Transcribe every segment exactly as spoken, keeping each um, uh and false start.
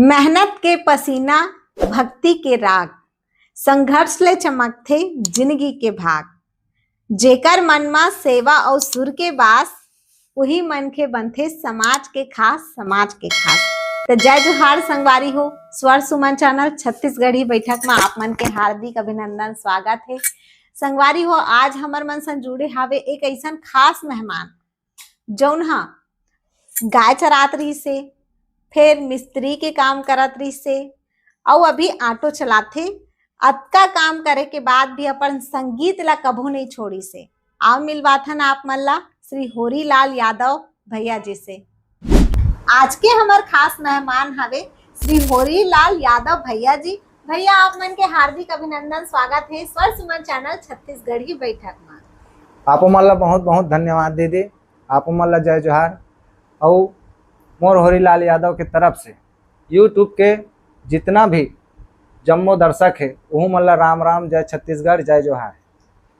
मेहनत के पसीना, भक्ति के राग, संघर्ष ले चमकथे जिनगी के भाग। जेकर मन म सेवा अउ सुर के बास, उही मनखे बनथे समाज के खास, समाज के खास। त जय जोहार संगवारी हो, स्वर सुमन चैनल छत्तीसगढ़ी बैठक म आप मन के हार्दिक अभिनंदन, स्वागत हे। संगवारी हो, आज हमर मन संग जुड़े हावे एक अइसन खास मेहमान, जौन ह गाय चरात रहिस हे, फेर मिस्त्री के काम करत रहिस हे, अउ अभी ऑटो चलाथे। अतका काम करे के बाद भी अपन संगीत ला कभू नइ छोड़िस हे। आओ मिलवाथन आप मन ला श्री होरीलाल यादव भैया जी से। आज के हमर खास मेहमान हवे श्री होरीलाल यादव भैया जी। भैया, आप मन के हार्दिक अभिनंदन, स्वागत हे स्वर सुमन चैनल छत्तीसगढ़ी बैठक म। आपो मन ला बहुत बहुत धन्यवाद दीदी, आपो मन ला जय जोहार। अउ मोर होरीलाल यादव के तरफ से YouTube के जितना भी जम्मो दर्शक हे, उहू मन ला राम राम, जय छत्तीसगढ़, जय जोहार।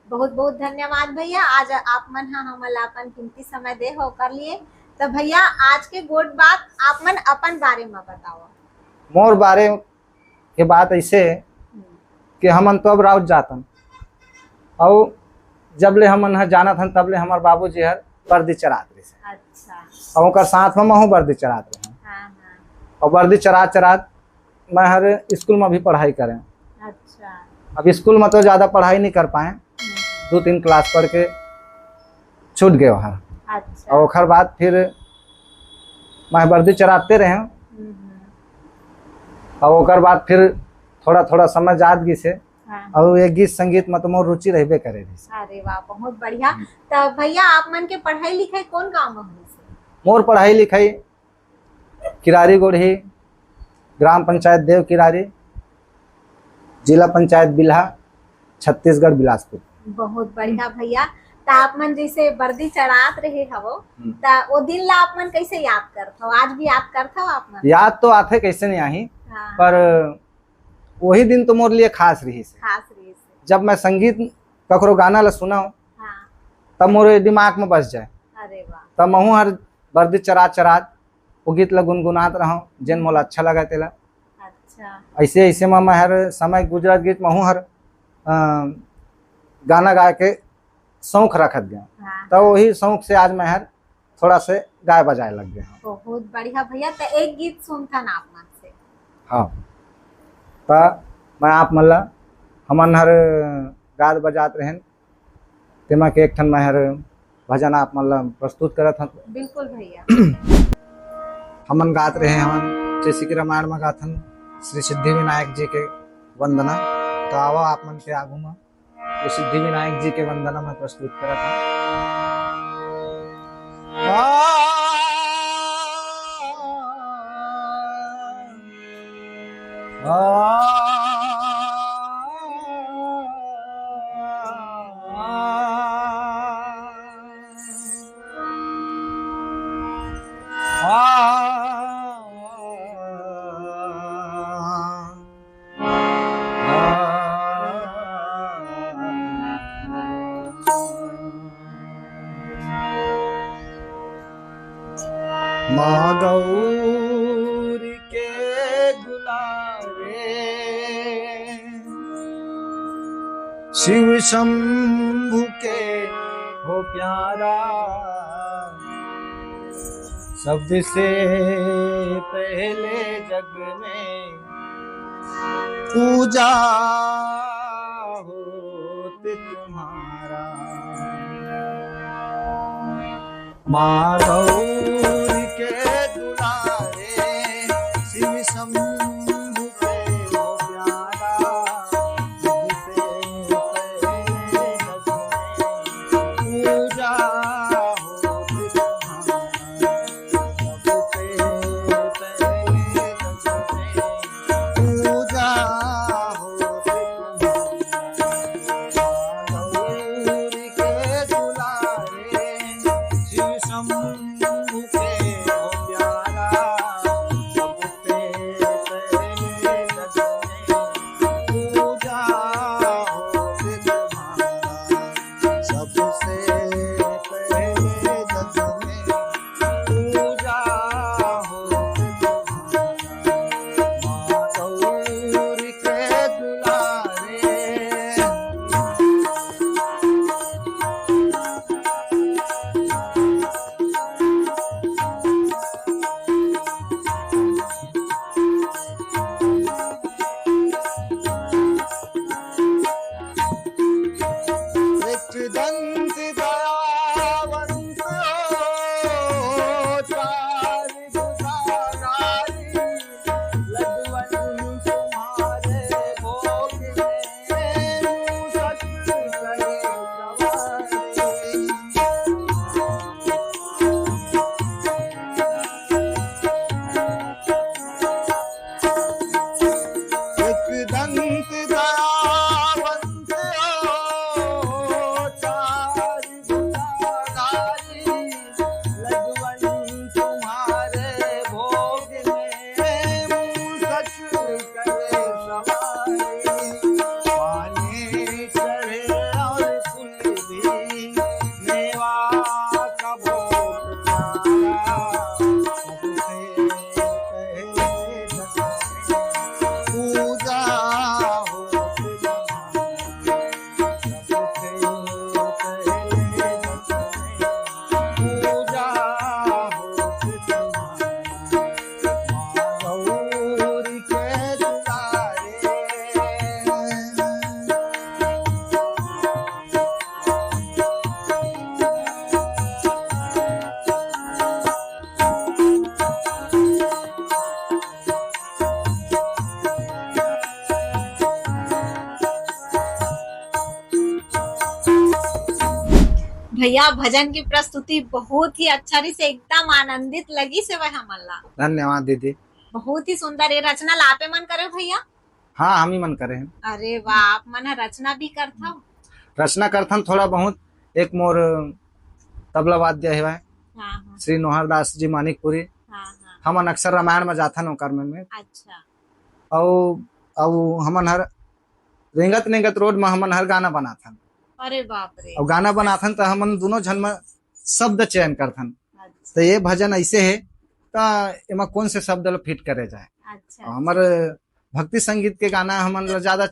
बहुत बहुत धन्यवाद भैया, आज आप मन ह हमन ला अपन कीमती समय दे हो ओकर लिए। त भैया, आज के गोठ बात आप मन अपन बारे म बताओ। मोर बारे के बात ऐसे हे हम्म। कि हमन तो अब राउत जातन, अउ जब ले हमन ह जानत हन, तब ले हमर बाबूजी हर बरदी चरात रहिस। अच्छा। अउ ओकर साथ म महू बरदी चरात रहेन। हाँ, हाँ। अउ बरदी चरात चरात मैं हर स्कूल म भी पढ़ाई करें। अच्छा। अब स्कूल म तो ज्यादा पढ़ाई नहीं कर पाए, हम्म। दू तीन क्लास पढ़ के छूट गए हर। अच्छा। अउ ओकर बाद फिर मैं बरदी चराते रहे। हम्म, हम्म। अउ ओकर बाद फिर थोड़ा थोड़ा समझ आत गिस हे। हाँ। अउ ये गीत संगीत म तो मोर रुचि रहबे करे रहिस। अरे वाह, बहुत बढ़िया। हम्म। त भैया, आप मन के पढ़ाई लिखाई कौन गांव म होइस हे? मोर पढ़ाई लिखाई किरारी गोड़ही, ग्राम पंचायत देव किरारी, जिला पंचायत बिल्हा, छत्तीसगढ़ बिलासपुर। बहुत बढ़िया भैया। त आप मन जैसे बरदी चढ़ात रहे हवो, हम्म। त ओ दिन ला आप मन कैसे याद करत हो? आज भी याद करत हो आप मन? याद तो आथे, कैसे नहीं आही, हाँ। पर वही दिन तो मोर लिए खास रहिस हे। खास रहिस हे। जब मैं संगीत ककरो गाना ला सुनव, हाँ। तब मोर दिमाग में बस जाए। अरे वाह। तब महू हर बरदी चरात चरात वो गीत ला गुनगुनात रहव, जेन मोला अच्छा लगा तेला। अच्छा। ऐसे ऐसे में मैं हर समय गुजरत गीत महू हर, अ, गाना गाए के शौक रखत गया। हाँ। तब वही शौक से आज मैं हर थोड़ा से गाए बजाए लग गए हव। बहुत बढ़िया भैया, त एक गीत सुनथन आप मन से। हाँ, त मैं आप मन ला, हमन हर गात बजात रहेन, तेमा के एक ठन मैं हर भजन आप मन ला प्रस्तुत करत हन। बिल्कुल भैया। हमन गात रहे हवन, जैसे कि रामायण में गाथन, श्री सिद्धि विनायक जी के वंदना। तो आवा आप मन के आगू में ये सिद्धि विनायक जी के वंदना मैं प्रस्तुत करत हूँ। माँ गौरी के दुलारे, शिव शंभु के हो प्यारा, सबसे पहले जग में पूजा होत तुम्हारा। माँ गौरी के दुलारे, शिव शंभु के हो प्यारा, सबसे पहले जग में पूजा होत तुम्हारा। भैया, भजन की प्रस्तुति बहुत ही अच्छा रहिस, एकदम आनंदित लगिस हवय हमन ला। धन्यवाद दीदी। बहुत ही सुंदर। ये रचना ला आपे मन करे हो भैया? हाँ, हम ही मन करे हन। अरे वाह, आप मन ह रचना भी करथव? रचना करथन थोड़ा बहुत। एक मोर तबला वाद्य हवय, हाँ, हाँ। श्री नोहर दास जी मानिकपुरी। हाँ, हाँ। हमन अक्सर रामायण में जाथन ओकर में, में। अच्छा। अउ, अउ हमन हर रेंगत रेंगत रोड में हमन हर गाना बनाथन। अरे बाप रे। अउ गाना बनाथन त हमन दोनों झन में शब्द चयन करथन। अच्छा। त ये भजन ऐसे हे, त एमा कौन से शब्द ल फिट करे जाए? अच्छा, अउ हमर भक्ति संगीत के गाना हमन ल ज्यादा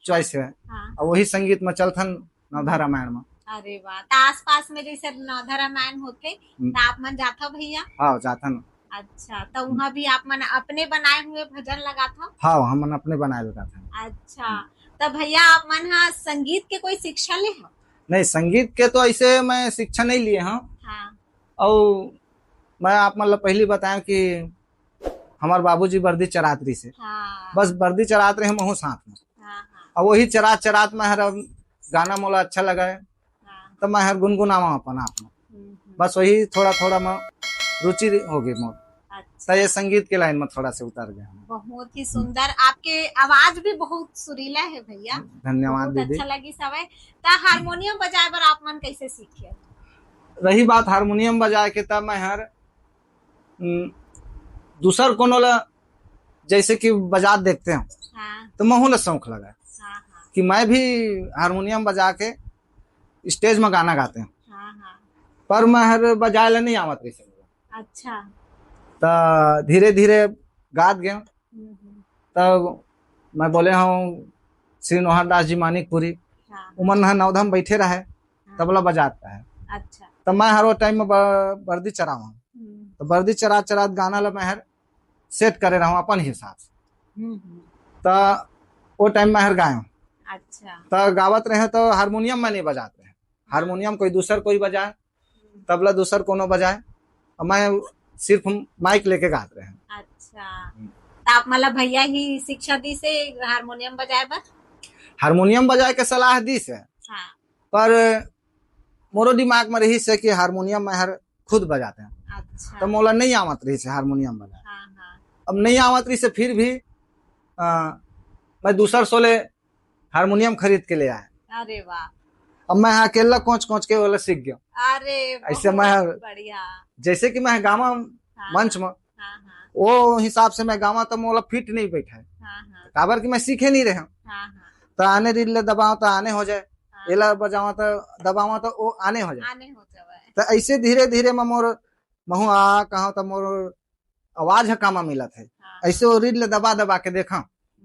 चॉइस हे। हाँ। अउ वही संगीत में चलथन नवधा रामायण में। अरे वाह, त आसपास में जैसे नवधा रामायण होथे, हम्म। त आप मन जाथव भैया? हाँ, जाथन। अच्छा, त उहाँ भी आप मन अपने बनाए हुए भजन लगाथव? हाँ, हमन अपने बनाए लगाथन। अच्छा, त भैया आप मन ह संगीत के कोई शिक्षा ले हव? नहीं, संगीत के तो ऐसे मैं शिक्षा नहीं लिए हूँ। हाँ। अउ मैं आप मन ल पहली बताएं कि हमार बाबूजी बरदी चरात रहिस हे। हाँ। बस बरदी चरात रहे, महू साथ में। हाँ, हाँ। अब वही चरात चरात मैं हर अब गाना मोला अच्छा लगा है, हाँ। तो मैं हर गुनगुनावा अपन आप में। हम्म, हम्म। बस वही थोड़ा थोड़ा में रुचि हो गई मोर। अच्छा। तो ये संगीत के लाइन में थोड़ा से उतर गया हूँ। बहुत ही सुंदर, आपके आवाज भी बहुत सुरीला है भैया। धन्यवाद बहुत दीदी। अच्छा लगी सवय। त हारमोनियम बजाए बर आप मन कैसे सीखे? रही बात हारमोनियम बजाए के, तब मैं हर, उम, दूसर कोनो ला जैसे कि बजा देखते हो, हाँ। तो महू ला शौक लगा हाँ, हाँ। कि मैं भी हारमोनियम बजा के स्टेज में गाना गाते हो। हाँ, हाँ। पर मैं हर बजाए ला नहीं आवत रही से। अच्छा। त धीरे धीरे गात गए। हम्म, हम्म। तब मैं बोले हूँ श्री नोहर दास जी मानिकपुरी, हाँ। उमन ह नवधा में बैठे रहे, हाँ। तबला बजात रहे। अच्छा। तब मैं हर वो टाइम में ब-, बरदी चरावा। हम्म। तो बरदी चरात चरात गाना ला मैं हर सेट करे रहूँ अपन हिसाब से। हम्म, हम्म। त वो टाइम मैं हर गायो। अच्छा। त गावत रहे तो हारमोनियम में नहीं बजात रहे, हारमोनियम कोई दूसर कोई बजाए, तबला दूसर कोनो बजाए, और मैं सिर्फ माइक लेके गात रहे। अच्छा। हम्म। त आप मतलब भैया ही शिक्षा दी से हारमोनियम बजाए बर? हारमोनियम बजाए के सलाह दी से, हाँ। पर मोरो दिमाग में रही से कि हारमोनियम मैं हर खुद बजाते हैं। अच्छा। तो मोला नहीं आवत रही से हारमोनियम बजाए। हाँ, हाँ। अब नहीं आवत रही से फिर भी, आ, मैं दूसर सोले हारमोनियम खरीद के ले आए। अरे वाह। अब मैं अकेला कोच कोच के वाला सीख गया। अरे, ऐसे बहुत मैं बढ़िया। जैसे कि मैं गावा हाँ, मंच में, हाँ, हाँ। वो हिसाब से मैं गावा तो मोला फिट नहीं बैठा है। हाँ, हाँ। काबर कि मैं सीखे नहीं रहे। हाँ, हाँ। तो आने रीड ले दबाओ तो आने हो जाए, हाँ। एला बजावा तो दबावा तो वो आने हो जाए। आने हो जाए। तो ऐसे धीरे धीरे मैं मोर महू आ कहा तो मोर आवाज ह कामा मिलत है। हाँ। ऐसे वो रीड ले दबा दबा के देखा।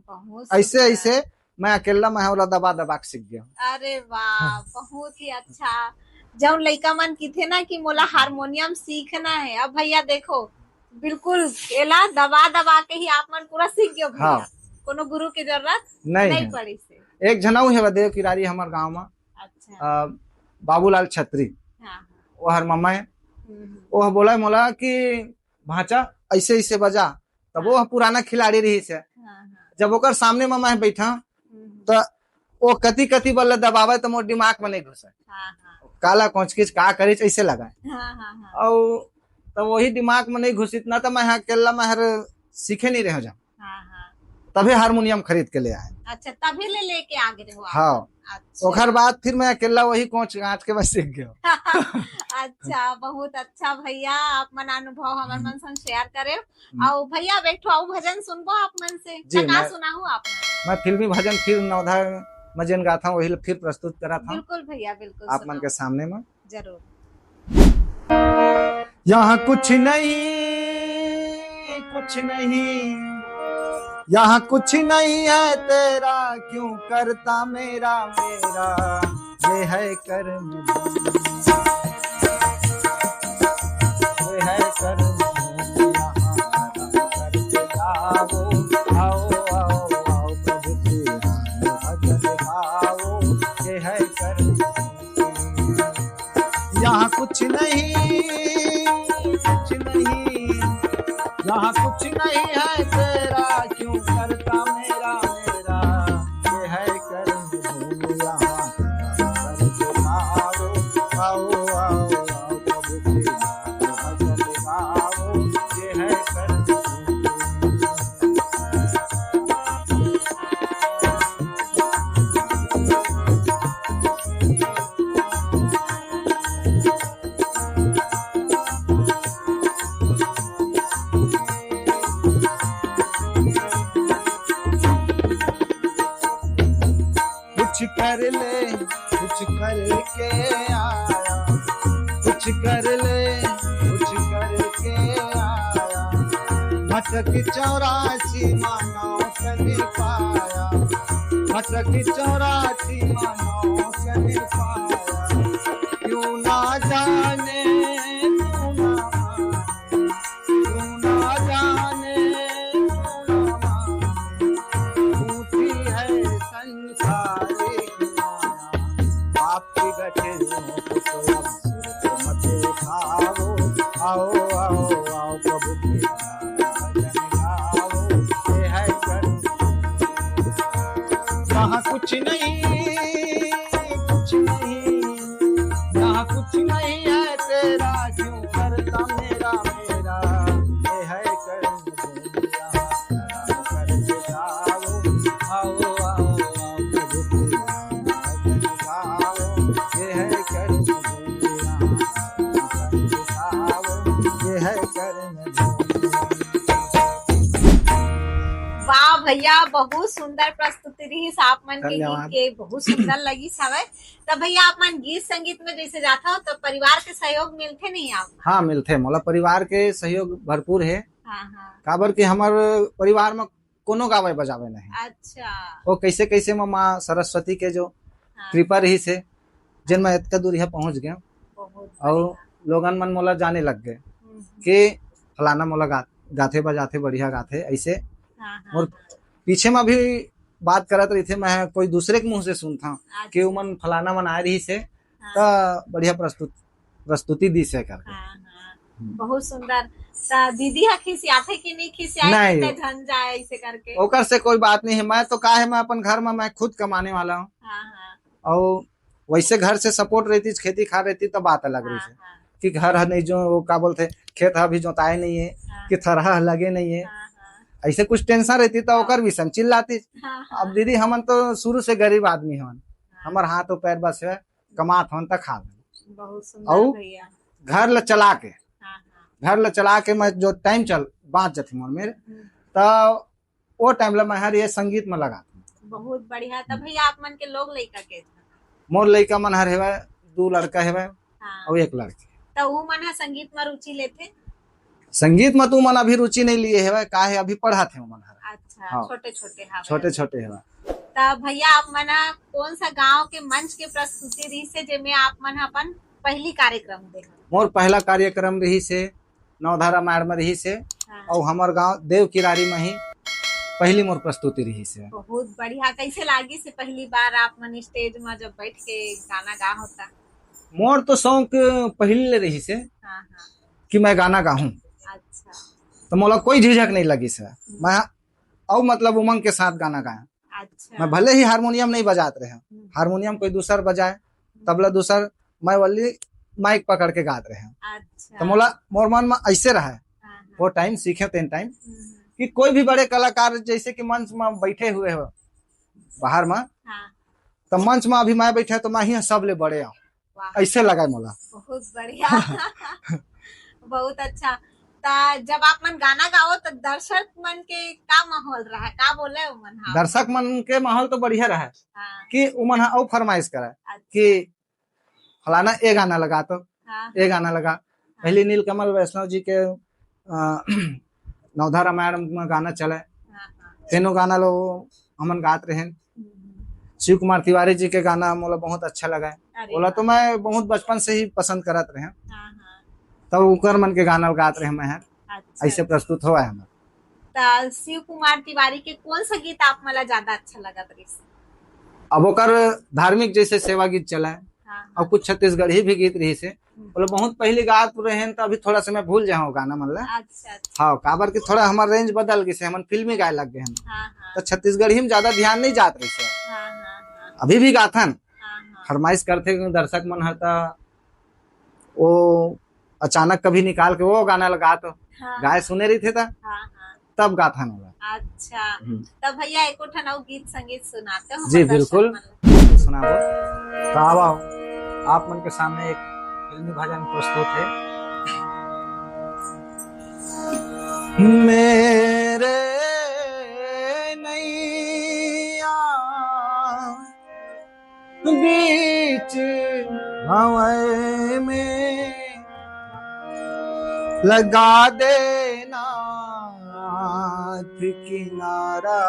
बहुत ऐसे सुंदर। ऐसे मैं अकेला मैं ओला दबा दबा के सीख गया। अरे वाह, बहुत ही अच्छा। जौन लइका मन किथे ना कि मोला हारमोनियम सीखना है, अब भैया देखो, बिल्कुल एला दबा दबा के ही आप मन पूरा सीख गयो भैया। हाँ। कोनो गुरु की जरूरत नहीं नहीं है। पड़ी से। एक झन अउ हे देव किरारी हमर गांव में, अच्छा। अ, बाबूलाल छत्री, हाँ, हाँ। वो हर मम्मा है। हम्म, हम्म। वो बोला मोला कि भांचा ऐसे ऐसे बजा, तब वो पुराना खिलाड़ी रही से। हाँ, हाँ। जब ओकर सामने में मैं बैठा, हम्म। तो वो कति कति बल्ले दबावे तो मोर दिमाग में नहीं घुसे। हाँ, हाँ। काला कोचकिच का करिच ऐसे लगा। हाँ, हाँ, हाँ। और तो वही दिमाग में नहीं घुसित ना तो मैं हाँ अकेला मैं हर सीखे नहीं रहे जा। हाँ, हाँ। तभी हारमोनियम खरीद के ले आए। अच्छा, तभी ले लेके आ गए हो आप? हाँ। अच्छा। ओकर बाद फिर मैं अकेला वही कोच गांच के मैं सीख गया। अच्छा, बहुत अच्छा भैया, आप मन अनुभव हमर मन संग शेयर करे। हम्म। अउ भैया, अब एक ठो अउ भजन सुनबो आप मन से। जी, त का मैं, सुनाहू आप मन? मैं फिल्मी भजन फिर नवधा में जेन गाथा हूँ, वही ल फिर प्रस्तुत करा था बिल्कुल भैया, बिल्कुल आप मन सुनाओ। के सामने में। जरूर। यहाँ कुछ नहीं, कुछ नहीं, यहाँ कुछ नहीं है तेरा, क्यों करता मेरा, मेरा, ये है कर्म। ये है कर्म। यहाँ करके आओ, आओ, आओ, आओ, प्रभु के भजन गाओ, ये है कर्म। यहाँ कुछ नहीं, कुछ नहीं, यहाँ कुछ नहीं है तेरा, क्यों करता मेरा, मेरा, ये है कर्म भूमि। यहाँ करके आओ, आओ, चौरासी मानव कने पाया, भटक चौरासी मानव कने पाया। क्यों ना जाने, क्यों ना माने, क्यों ना जाने, क्यों ना माने। झूठी है संसार की माया। आपकी गठरी में तो अब सिर को मत उठाओ। आओ, आओ, आओ, प्रभु की भजन गाओ। ये है कर्म। यहाँ कुछ नहीं, कुछ नहीं, यहाँ कुछ नहीं है तेरा, क्यों करता मेरा, मेरा। ये है कर्म भूमि, यहाँ कर्म करके जाओ। आओ, आओ, आओ, प्रभु की भजन गाओ। ये है कर्म भूमि, यहाँ कर्म करके जाओ। ये है कर्म भूमि। वाह भैया, बहुत सुंदर प्रस्तुति रहिस आप मन के गीत धन्यवाद। के, बहुत सुंदर लगिस हवय। तब भैया, आप मन गीत संगीत में जैसे जात हो, तो परिवार के सहयोग मिलथे नहीं आप? हाँ, मिलथे। मोला परिवार के सहयोग भरपूर हे। हाँ, हाँ। काबर कि हमर परिवार में कोनो गावे बजावे नहीं। अच्छा। वो कैसे कैसे में माँ सरस्वती के जो हाँ। कृपा रहिस हे, जेन मैं इतना दूर यहाँ पहुँच गया। बहुत और बढ़िया। लोगन मन मोला जाने लग गए हम्म। कि फलाना मोला गा-, गाथे बजाथे, बढ़िया गाथे, ऐसे। हाँ, हाँ, और हाँ। पीछे में भी बात करत रहिथे, मैं कोई दूसरे के मुंह से सुनता हूँ अच्छा। कि उमन फलाना मन आए रहिस हे, हाँ। त बढ़िया प्रस्तुत, प्रस्तुति दिस हे करके। हाँ, हाँ। हम्म। बहुत सुंदर। त दीदी ह खिसियाथे कि नहीं खिसियाए नहीं। कि ते झन जाए ऐसे करके? ओकर से कोई बात नहीं है, मैं तो का है, मैं अपन घर में मैं खुद कमाने वाला हूँ। हाँ, हाँ। और वैसे घर से सपोर्ट रहती, खेती खा रहती, तब बात अलग रही हाँ, है हाँ। कि घर है नहीं, जो वो का बोलते, खेत है अभी जोताए नहीं है हाँ। कि थरहा लगे नहीं है, हाँ, हाँ। ऐसे कुछ टेंशन रहती तो हाँ। ओकर विषय में चिल्लाती। हाँ, हाँ। अब दीदी, हमन तो शुरू से गरीब आदमी हवन, हाँ। हमर हाथ और पैर बस है, कमात हवन त खा लेन। बहुत सुंदर और भैया। घर ल चला के, हाँ, हाँ। घर ल चला के मैं जो टाइम चल बाँच जथे मोर मेर, हम्म। त वो टाइम ल मैं हर ये संगीत में लगात हूँ। बहुत बढ़िया। तब भैया, आप मन के लोग लइका के? मोर लइका मन हर हेवय, दू लड़का हेवय हाँ। और एक लड़की। त उ मन ह संगीत में रुचि लेथे? संगीत में तो मन अभी रुचि नहीं लिए हेवय, का है, अभी पढ़त हे मन हर। अच्छा, हाँ। छोटे छोटे हवय। छोटे छोटे हेवय। त भैया, आप मन ह कौन सा गांव के मंच के प्रस्तुति रहिस हे, जेमे आप मन ह अपन पहली कार्यक्रम दे? मोर पहला कार्यक्रम रहिस हे नवधा रामायण में रहिस हे, हाँ। और हमर गांव देव किरारी में ही पहली मोर प्रस्तुति रहिस हे। बहुत बढ़िया। कैसे लागिस हे पहली बार आप मन स्टेज में जब बैठ के गाना गा होता? मोर तो शौक पहले ले रहिस हे हाँ, हाँ। कि मैं गाना गाहूं। अच्छा। तो मोला कोई झिझक नहीं लगिस हे। हम्म। मैं, और मतलब, उमंग के साथ गाना गाया। अच्छा। मैं भले ही हारमोनियम नहीं बजात रहे, हम्म। हारमोनियम कोई दूसर बजाए, हम्म। तबला दूसर, मैं वाली माइक पकड़ के गात रहे। अच्छा। तो मोला, मोर मन में ऐसे रहा, हाँ, हाँ। वो टाइम सीखे तेन टाइम हम्म। कि कोई भी बड़े कलाकार जैसे कि मंच में बैठे हुए हो बाहर में, हाँ। तो मंच में अभी मैं बैठे तो मैं ही सबले बड़े आऊँ, वाह। ऐसे लगा मोला। बहुत बढ़िया। बहुत अच्छा। त जब आप मन गाना गाओ, त दर्शक मन के का माहौल रहा, का बोले उमन हा? दर्शक मन के माहौल तो बढ़िया रहा हाँ। कि उमन हा अउ फरमाइश करे अच्छा। कि फलाना ए गाना लगा तो, हाँ, ए हाँ। गाना लगा। हाँ। पहले नीलकमल वैष्णव जी के, अ, नवधा रामायण में गाना चले, हाँ, हाँ। तेनो गाना लो हमन गात रहेन। हम्म। शिव कुमार तिवारी जी के गाना मोला बहुत अच्छा लगा है। अरे ओला तो वाह। मैं बहुत बचपन से ही पसंद करत रहे। हाँ, हाँ। तब ओकर मन के गाना गात रहे मैं हर। अच्छा, ऐसे अच्छा। प्रस्तुत होवा है हमार। त शिव कुमार तिवारी के कौन सा गीत आप मला ज्यादा अच्छा लगत रहिस? अब ओकर धार्मिक जैसे सेवा गीत चला है, हाँ, और हाँ। कुछ छत्तीसगढ़ी भी गीत रहिस हे, हम्म। बोले बहुत पहली गात रहे हैं, तो अभी थोड़ा सा मैं भूल जाऊँ गाना मन ला। अच्छा, अच्छा। हाँ, काबर कि थोड़ा हमार रेंज बदल गई से, हमन फिल्मी गाए लग गए हैं। हाँ, हाँ। तो छत्तीसगढ़ी में ज्यादा ध्यान नहीं जात रहिस हे। हाँ, हाँ, हाँ। अभी भी गाथन, हाँ, हाँ। फरमाइश करथे कि दर्शक मन हर त वो अचानक कभी निकाल के वो गाना लगा तो हाँ, गाए हाँ। सुने रहिथे त हाँ, हाँ। तब गाथन ओला। अच्छा, हम्म। तब भैया एको ठन अउ गीत संगीत सुनाते हो जी, हमर दर्शक बिल्कुल। मन ला। सुनाबो। तो आओ, आप मन के सामने एक फिल्मी भजन प्रस्तुत है। मेरे नैया बीच भंवर में लगा देना। किनारा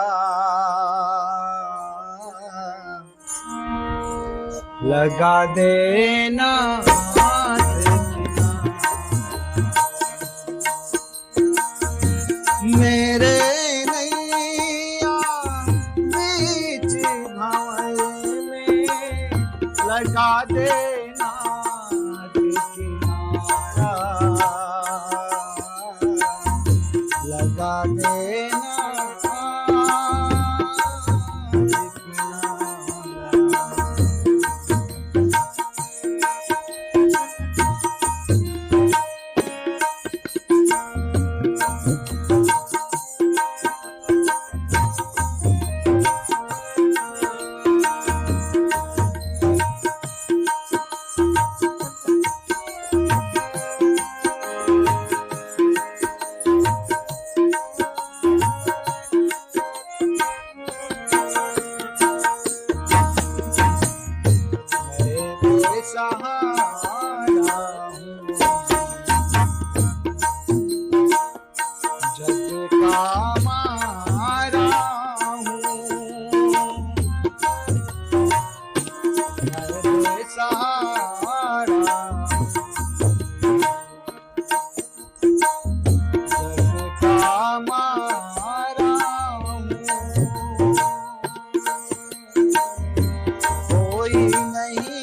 लगा देना। मेरे नैया बीच भंवर में लगा देना किनारा, लगा देना किनारा। सहारा हूँ, जग का मारा हूँ, मेरे सहारा हूँ। जग का मारा हूँ, कोई नहीं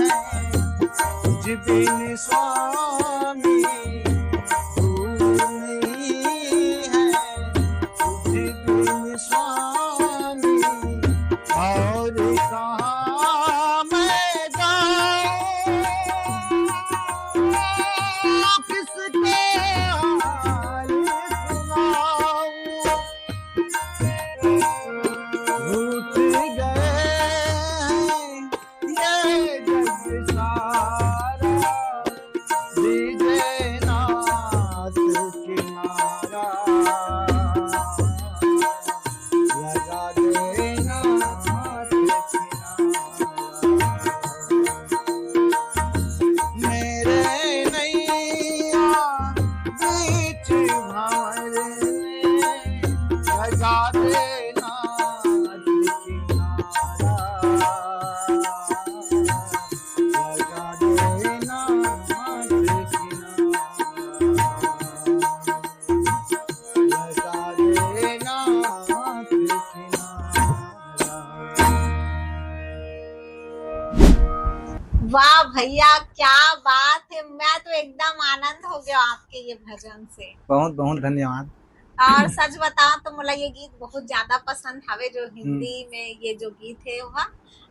है तुझ बिन स्वामी, तू नहीं है तुझ बिन स्वामी, और कहाँ मैं जाऊँ, किसको हाल सुनाऊँ। रूठ गए हैं ये जग सारा, दीजे नाथ किनारा, लगा दे नाथ किनारा। मेरे नैया बीच भंवर में लगा दे नाथ किनारा, लगा दे नाथ किनारा, लगा दे नाथ किनारा। वाह भैया, क्या बात है। मैं तो एकदम आनंद हो गया आपके ये भजन से। बहुत बहुत धन्यवाद। और सच बताओ तो मोला ये गीत बहुत ज्यादा पसंद हवे, जो हिंदी में ये जो गीत है वह,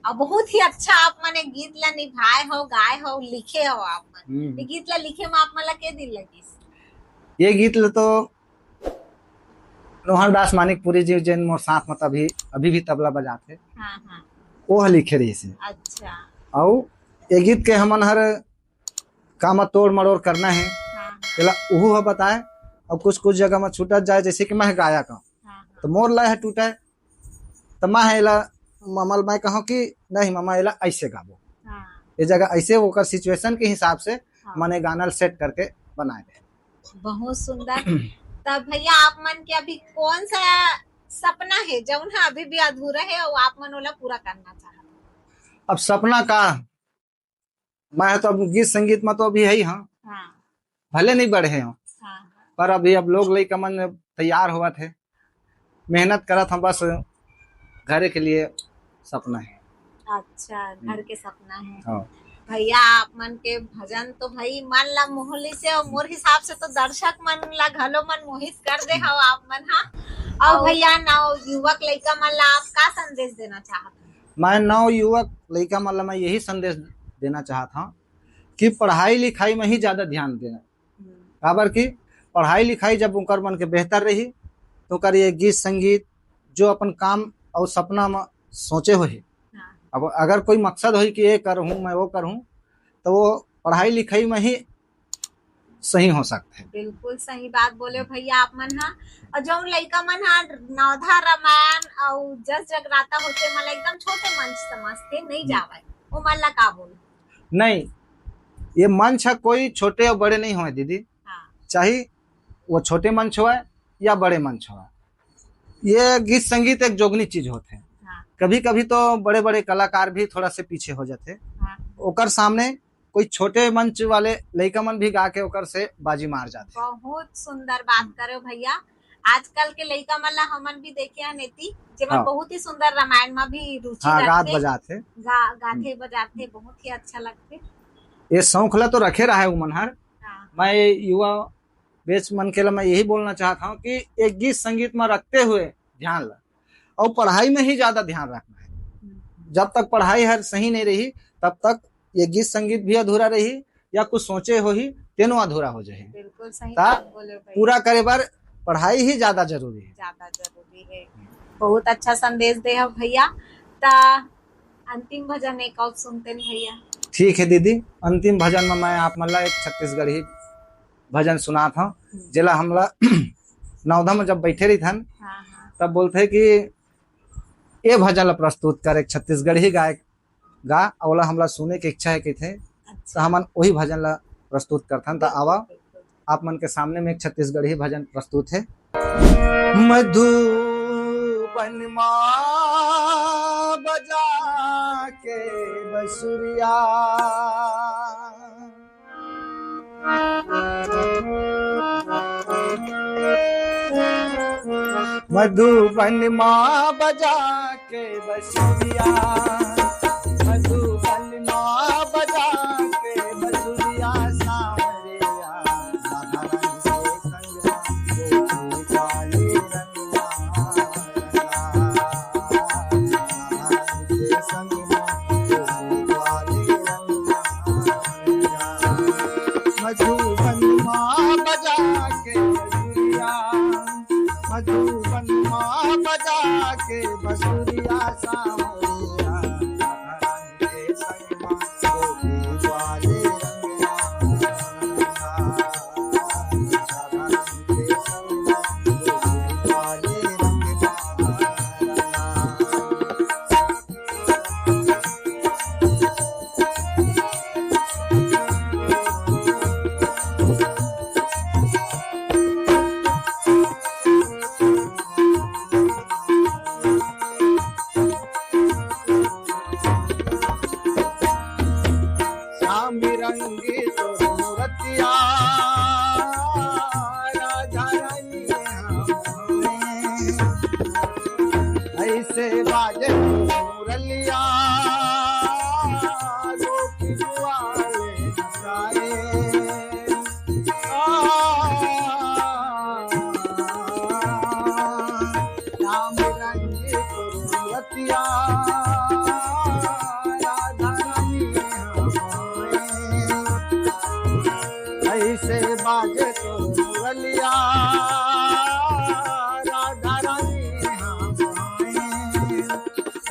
और बहुत ही अच्छा आप मन ये गीत ला निभाए हो, गाए हो, लिखे हो आप मन। हम्म। ये गीत ला लिखे में आप मन ला के दिन लगिस? ये गीत ला तो नोहर दास मानिकपुरी जी, जेन मोर साथ में अभी अभी भी तबला बजाथे, हाँ, हाँ। वो ह लिखे रहिस हे। अच्छा। अउ ये गीत के हमन हर का म तोड़ मरोड़ करना हे, हाँ। तेला उहू ह बताए। अउ कुछ कुछ जगह म छूटत जाए, जैसे कि मैं गायक हूँ, हाँ, हाँ। तो मोर लय ह टूटे, तो मैं एला ममा ल मैं कहूँ कि नहीं ममा, एला ऐसे गाबो, हाँ। ये जगह ऐसे ओकर सिचुएशन के हिसाब से हाँ। मने गाना ल सेट करके बनाए रहे। बहुत सुंदर। तब भैया, आप मन के अभी कौन सा सपना है जौन हा अभी भी अधूरा है और आप मन ओला पूरा करना चाहत हो? अब सपना का, मैं तो अब गीत संगीत में तो अभी है ही, हाँ, हाँ। भले नहीं बढ़े हो, हाँ। पर अभी अब लोग लइका मन तैयार होवत हे, मेहनत करत हम, बस घरे के लिए सपना है। अच्छा, घर हम्म। के सपना है। हाँ। भैया, आप मन के भजन तो भाई मन ला मोह लिस हे, और मोर हिसाब से तो दर्शक मन ला घलो मन मोहित कर दे हव आप मन, हाँ। और और भैया, नव युवक लइका मन ला आप का संदेश देना चाहत हो? मैं नव युवक लइका मन ला मैं यही संदेश देना चाहत हूँ कि पढ़ाई लिखाई में ही ज्यादा ध्यान देना। हम्म। काबर कि पढ़ाई लिखाई जब उनकर मन के बेहतर रही, तो ओकर ये गीत संगीत, जो अपन काम और सपना में सोचे होही, हाँ। अब अगर कोई मकसद होही कि ये करहूँ, मैं वो करहूँ, तो वो पढ़ाई लिखाई में ही सही हो सकते हैं। बिल्कुल सही बात बोले भैया आप मन हा। और जौन लइका मन हा नवधा रामायण और जस जगराता होथे, मन ला एकदम छोटे मंच समझते नहीं हम्म। जावय, वो मन ला का बोल? नहीं, ये मंच है, कोई छोटे और बड़े नहीं होए दीदी। हाँ। चाहे वो छोटे मंच होए, या बड़े मंच होवय, ये गीत संगीत एक जोगनी चीज होथे। हाँ। कभी कभी तो बड़े बड़े कलाकार भी थोड़ा से पीछे हो जाथे। हाँ। ओकर सामने कोई छोटे मंच वाले लइका मन भी गा के ओकर से बाजी मार जाथे। बहुत सुंदर बात करे हो भैया। आजकल के लइका मन ला हमन भी देखे हन एती, जेमन हाँ। बहुत ही सुंदर रामायण में भी रुचि हाँ, गात रखथे। बजाथे। गा-, गाथे बजाथे, बहुत ही अच्छा लगथे। ये शौक ला तो रखे रहा है उमन हर। हाँ। मैं युवा बैच मन के ला मैं यही बोलना चाहता हूँ कि एक गीत संगीत में रखते हुए ध्यान ला, और पढ़ाई में ही ज्यादा ध्यान रखना है। हम्म। जब तक पढ़ाई हर सही नहीं रही, तब तक ये गीत संगीत भी अधूरा रही, या कुछ सोचे होही, तेनो अधूरा हो जाही। बिल्कुल सही ता बात बोले हो भैया। पूरा करे बर पढ़ाई ही ज्यादा जरूरी है। ज्यादा जरूरी है। बहुत अच्छा संदेश दे हो भैया। ता अंतिम भजन एक और सुनते हैं भैया। ठीक है दीदी, अंतिम भजन में मैं आप मन ला एक छत्तीसगढ़ी भजन सुनात हूँ, हम्म। जेला हमला नवधा में जब बैठे रहिथन, हाँ, हाँ। तब बोलथे कि ए भजन ला प्रस्तुत कर, एक छत्तीसगढ़ी गायक गा, ओला हमला सुने के इच्छा है कहिथे, अच्छा। तो हमन वही भजन ला प्रस्तुत करथन। तो बिल्कुल, आवा, बिल्कुल। आप मन के सामने में एक छत्तीसगढ़ी भजन प्रस्तुत है। मधुबन मा बजा के बसुरिया, मधुबन मा बजा के बसुरिया, मधुबन मा बजा के बसुरिया, सांवरिया राधा रानी के संग मा गोपी काली रंग मा। मधुबन मा बजा के बसुरिया, मधुबन मा बजा के बसुरिया, सांवरिया राधा रानी के संग मा गोपी काली रंग मा। श्याम रंगी तोर मूरतिया, राधा रानी हमारे। ऐसे बाजे मुरलिया, गोपी ग्वाले नचाए। आ, श्याम रंगी तोर मूरतिया, राधा रानी हमारे। ऐसे बाजे तोर मूरलिया, राधा रानी हमारे।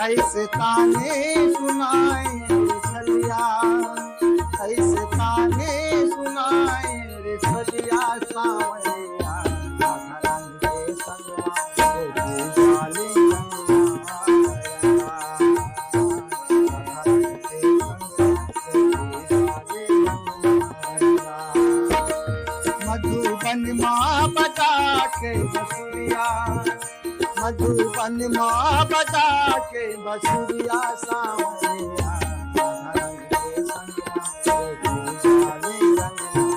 ऐसे ताने सुनाए रे छलिया, ऐसे ताने सुनाए रे छलिया, सांवरिया राधा रानी के संगवा गोपी काली रंगवा। मधुबन मा बजा के बसुरिया, मधुबन मा बजा के बसुरिया, सांवरिया राधा रानी के संगवा गोपी काली रंगवा।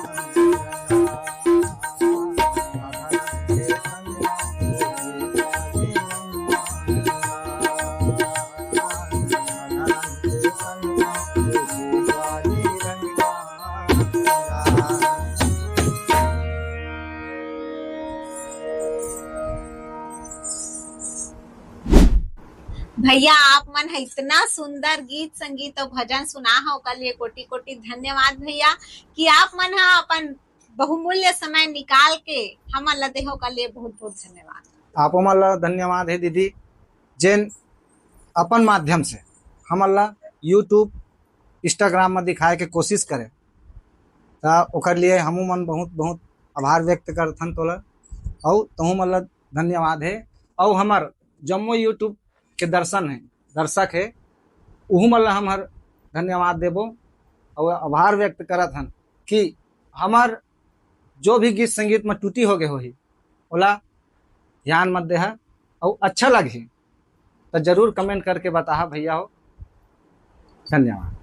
भैया, आप मन ह इतना सुंदर गीत संगीत अउ भजन सुना ह, ओकर लिए कोटि कोटि धन्यवाद भैया, कि आप मन ह अपन बहुमूल्य समय निकाल के हमन ला देहो, ओकर लिए बहुत बहुत धन्यवाद। आपो मन ला धन्यवाद हे दीदी, जेन अपन माध्यम से हमन ला YouTube, Instagram में दिखाए के कोशिश करे, त ओकर लिए हमू मन बहुत बहुत आभार व्यक्त करथन तोला, अउ तहू मन ला धन्यवाद हे। अउ हमर जम्मो YouTube के दर्शन हे, दर्शक हे, उहू मन ला हम हर धन्यवाद देबो अउ आभार व्यक्त करत हन कि हमर जो भी गीत संगीत में त्रुटि हो गए होही, ओला ध्यान मत देहा, अउ अच्छा लगही त जरूर comment करके बताहा भैया हो। धन्यवाद।